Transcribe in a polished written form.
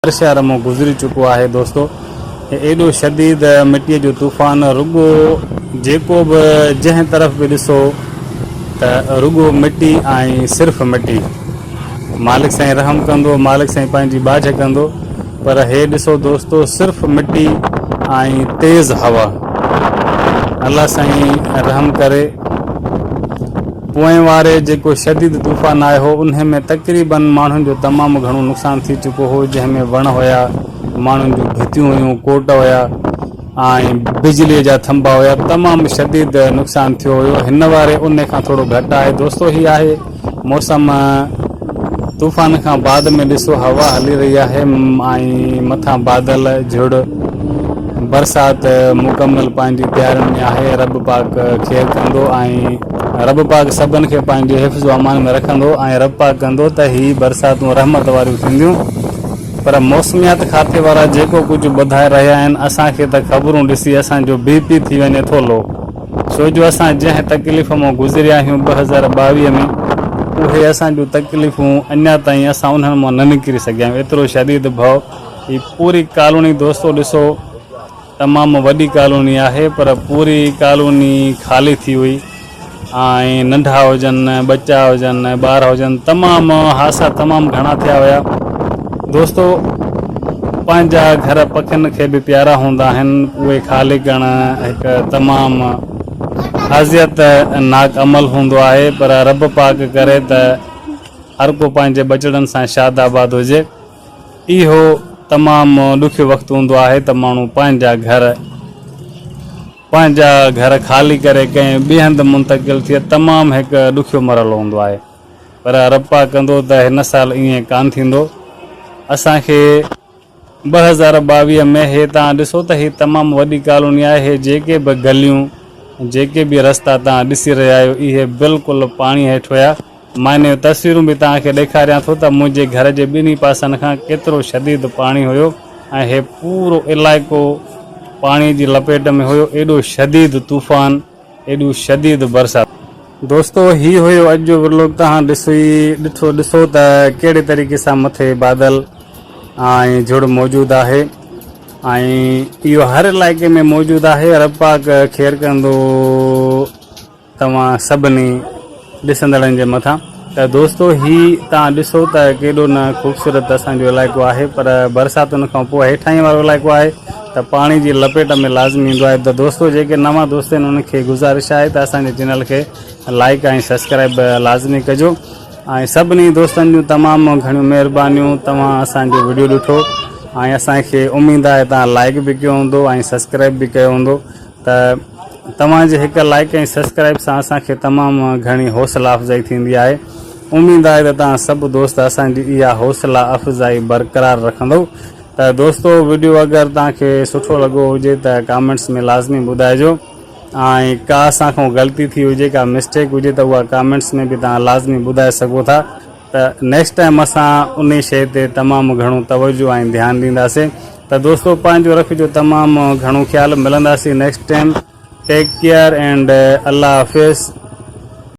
هر شهر مان گذري چڪو آهي دوستو هي ايڏو شديد مٽي جو طوفان رڳو جيڪو به جنهن طرف به ڏسو ته رڳو مٽي ۽ صرف مٽي مالڪ سائين رحم ڪندو مالڪ سائين پنهنجي ٻاجهه ڪندو پر هي ڏسو دوستو صرف مٽي ۽ تيز هوا الله سائين رحم ڪري پوئين واري جيڪو شديد طوفان آيو هو انهي ۾ تقريبن ماڻهن جو تمام گهڻو نقصان ٿي چڪو هو جنهن ۾ وڻ هيا، ماڻهن جون ڀتيون هيون، ڪوٽ هيا ۽ بجلي جا ٿنڀا هيا تمام شديد نقصان ٿيو هيو هن واري انهي کان ٿورو گهٽ آهي دوستو هي آهي موسم طوفان کان بعد ۾ ڏسو هوا هلي رهي آهي ۽ مٿان بادل جهڙ برسات مڪمل پنهنجي تيارين ۾ آهي رب پاڪ خير ڪندو ۽ رب پاڪ سڀن کي پنهنجي حفظ و امان ۾ رکندو ۽ رب پاڪ ڪندو ته هي برساتون رحمت واريون ٿينديون پر موسميات کاتي وارا جيڪو ڪجهه ٻڌائي رهيا آهن اسان کي ته خبرون ڏسي اسان جو بي پي ٿي وڃي ٿو لو ڇو جو اسان جنهن تڪليف مان گذريا آهيون 2022 ۾ اهي اسان جون تڪليفون اڃا تائين اسان انهن مان نه نڪري سگهيا آهيون ايترو شديد ڀؤ هي پوري ڪالوني دوستو ڏسو تمام وڏي ڪالوني آهي پر پوري ڪالوني خالي ٿي هئي ۽ ننڍا هجن ٻچا هجن ٻار هجن تمام حادثا تمام گهڻا ٿيا هيا دوستو پنهنجا گهر پکين کي به پيارا هوندا آهن اهي خالي ڪرڻ هڪ تمام اذيت ناڪ عمل هوندو آهي پر رب پاڪ ڪري ته هر ڪو پنهنجي ٻچڙن سان شاد آباد هجي اهو تمام ڏکيو وقت هوندو آهي ته ماڻهو پنهنجا گهر پنهنجا گهر خالي ڪري ڪنهن ٻئي هنڌ منتقل ٿئي تمام هڪ ڏکيو مرحلو هوندو آهي پر رب پاڪ ڪندو ته هن سال ائين ڪانه ٿيندو اسان کي 2022 ۾ هي توهان ڏسو ته هي تمام وڏي ڪالوني آهي هي جيڪي به گليون جيڪي به رستا توهان ڏسي رهيا آهيو اهي بلڪل پاڻي هيٺ هيا مان انهيون تصويرون به توهان کي ڏيکاريان ٿو ته منهنجي گهر جي ٻنهي پاسن کان ڪيترو شديد پاڻي هيو ۽ هي پورو علائقو پاڻي جي لپيٽ ۾ هيو ايڏو شديد طوفان ايڏيون شديد برسات. دوستو هي هيو اڄ جو ورلوگ توهان ڏسي ڏٺو ڏسو ته ڪهڙي طريقي سان مٿي بادل ۽ جهڙ موجود آهي ۽ اهو هر علائقي ۾ موجود آهي رب پاڪ خير ڪندو. توهان سڀني ڏسندڙن جي مٿان ته دوستو هي توهان ڏسو ته ڪيڏو نه خوبصورت اسان جو علائقو آهي پر برساتن کان پوء هيٺائين وارو علائقو آهي ته پاڻي جي لپيٽ ۾ لازمي ايندو آهي ته دوستو جيڪي نوان دوست آهن انهن کي گذارش آهي ته اسان جي چينل کي لائڪ ۽ سبسڪرائب لازمي ڪجو ۽ سڀني دوستن جون تمام گهڻيون مهربانيون توهان اسان جو وڊيو ڏٺو ۽ اسان کي اميد آهي توهان لائڪ به ڪيو هوندو ۽ سبسڪرائب به ڪيو هوندو ته توهان جي هڪ لائيڪ ۽ سسڪرائيب سان اسان کي تمام گهڻي حوصلا افزائي ٿيندي آهي. اميد آهي ته توهان سڀ دوست اسان جي اها حوصلا افزائي برقرار رکندؤ. ته دوستو وڊيو اگر توهان کي سٺو لڳو هجي ته ڪامينٽس ۾ لازمي ٻڌائجو ۽ ڪا اسان کان غلطي ٿي هجي ڪا مسٽيڪ هجي ته اها ڪامينٽس ۾ به توهان لازمي ٻڌائي سگهو ٿا ته نيڪسٽ ٽائيم اسان انهي شئي تي تمام گهڻو توجه ۽ ڌيان ڏينداسين. ته دوستو پنهنجو رکجو تمام گهڻو خيال ملنداسين next time take care and Allah Hafiz.